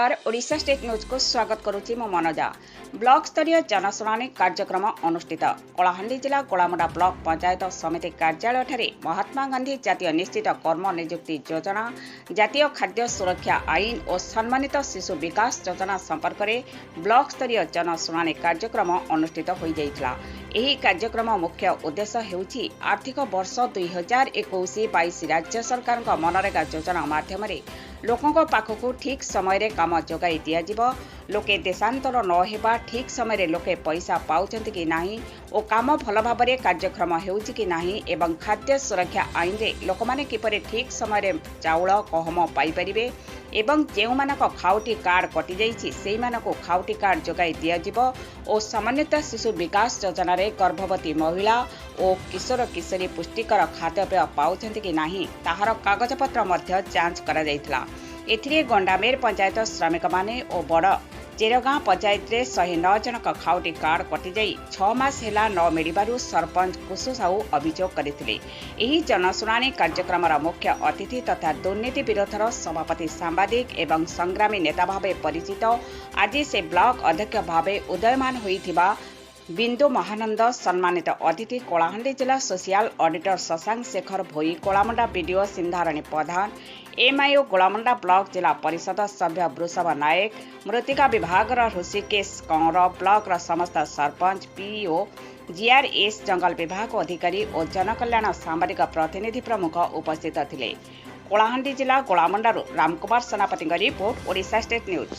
ନମସ୍କାର, ଓଡ଼ିଶା ଷ୍ଟେଟ୍ ନ୍ୟୁଜ୍କୁ ସ୍ୱାଗତ କରୁଛି ମୁଁ ମନୋଜା। ବ୍ଲକ ସ୍ତରୀୟ ଜନଶୁଣାଣି କାର୍ଯ୍ୟକ୍ରମ ଅନୁଷ୍ଠିତ। କଳାହାଣ୍ଡି ଜିଲ୍ଲା ଗୋଳାମୁଣ୍ଡା ବ୍ଲକ ପଞ୍ଚାୟତ ସମିତି କାର୍ଯ୍ୟାଳୟଠାରେ ମହାତ୍ମା ଗାନ୍ଧୀ ଜାତୀୟ ନିଶ୍ଚିତ କର୍ମ ନିଯୁକ୍ତି ଯୋଜନା, ଜାତୀୟ ଖାଦ୍ୟ ସୁରକ୍ଷା ଆଇନ ଓ ସମ୍ମାନିତ ଶିଶୁ ବିକାଶ ଯୋଜନା ସମ୍ପର୍କରେ ବ୍ଲକ ସ୍ତରୀୟ ଜନଶୁଣାଣି କାର୍ଯ୍ୟକ୍ରମ ଅନୁଷ୍ଠିତ ହୋଇଯାଇଥିଲା। ଏହି କାର୍ଯ୍ୟକ୍ରମ ମୁଖ୍ୟ ଉଦ୍ଦେଶ୍ୟ ହେଉଛି ଆର୍ଥିକ ବର୍ଷ 2021-22 ରାଜ୍ୟ ସରକାରଙ୍କ ମନରେଗା ଯୋଜନା ମାଧ୍ୟମରେ ଲୋକଙ୍କ ପାଖକୁ ଠିକ୍ ସମୟରେ କାମ ଯୋଗାଇ ଦିଆଯିବ, ଲୋକେ ଦେଶାନ୍ତର ନ ହେବା, ଠିକ୍ ସମୟରେ ଲୋକେ ପଇସା ପାଉଛନ୍ତି କି ନାହିଁ ଓ କାମ ଭଲ ଭାବରେ କାର୍ଯ୍ୟକ୍ଷମ ହେଉଛି କି ନାହିଁ ଏବଂ ଖାଦ୍ୟ ସୁରକ୍ଷା ଆଇନରେ ଲୋକମାନେ କିପରି ଠିକ୍ ସମୟରେ ଚାଉଳ ଗହମ ପାଇପାରିବେ ଏବଂ ଯେଉଁମାନଙ୍କ ଖାଉଟି କାର୍ଡ କଟିଯାଇଛି ସେଇମାନଙ୍କୁ ଖାଉଟି କାର୍ଡ ଯୋଗାଇ ଦିଆଯିବ ଓ ସମନ୍ୱିତ ଶିଶୁ ବିକାଶ ଯୋଜନାରେ ଗର୍ଭବତୀ ମହିଳା ଓ କିଶୋର କିଶୋରୀ ପୁଷ୍ଟିକର ଖାଦ୍ୟପେୟ ପାଉଛନ୍ତି କି ନାହିଁ ତାହାର କାଗଜପତ୍ର ମଧ୍ୟ ଯାଞ୍ଚ କରାଯାଇଥିଲା। ଏଥିରେ ଗଣ୍ଡାମେର ପଞ୍ଚାୟତ ଶ୍ରମିକମାନେ ଓ ବଡ଼ ଚେରଗାଁ ପଞ୍ଚାୟତରେ 109 ଜଣଙ୍କ ଖାଉଟି କାର୍ଡ କଟିଯାଇ 6 ମାସ ହେଲା ନ ମିଳିବାରୁ ସରପଞ୍ଚ କୁଶୁ ସାହୁ ଅଭିଯୋଗ କରିଥିଲେ। ଏହି ଜନଶୁଣାଣି କାର୍ଯ୍ୟକ୍ରମର ମୁଖ୍ୟ ଅତିଥି ତଥା ଦୁର୍ନୀତି ବିରୋଧର ସଭାପତି, ସାମ୍ବାଦିକ ଏବଂ ସଂଗ୍ରାମୀ ନେତା ଭାବେ ପରିଚିତ, ଆଜି ସେ ବ୍ଲକ ଅଧ୍ୟକ୍ଷ ଭାବେ ଉଦୟମାନ ହୋଇଥିବା ବିନ୍ଦୁ ମହାନନ୍ଦ, ସମ୍ମାନିତ ଅତିଥି କଳାହାଣ୍ଡି ଜିଲ୍ଲା social auditor Shashank Shekhar Bhoi, Golamunda BDO Sindharani Pradhan, MIO Golamunda block ଜିଲ୍ଲା ପରିଷଦ ସଭ୍ୟ ବୃଷଭ ନାୟକ, ମୃତ୍ତିକା ବିଭାଗର ହୃଷିକେଶ କଅଁର, ବ୍ଲକର ସମସ୍ତ ସରପଞ୍ଚ, ପିଇଓ, ଜିଆର୍ଏସ୍, ଜଙ୍ଗଲ ବିଭାଗ ଅଧିକାରୀ ଓ ଜନକଲ୍ୟାଣ ସାମ୍ବାଦିକ ପ୍ରତିନିଧି ପ୍ରମୁଖ ଉପସ୍ଥିତ ଥିଲେ। କଳାହାଣ୍ଡି ଜିଲ୍ଲା ଗୋଳାମୁଣ୍ଡାରୁ ରାମକୁମାର ସେନାପତିଙ୍କ ରିପୋର୍ଟ, ଓଡ଼ିଶା ଷ୍ଟେଟ୍ ନ୍ୟୁଜ୍।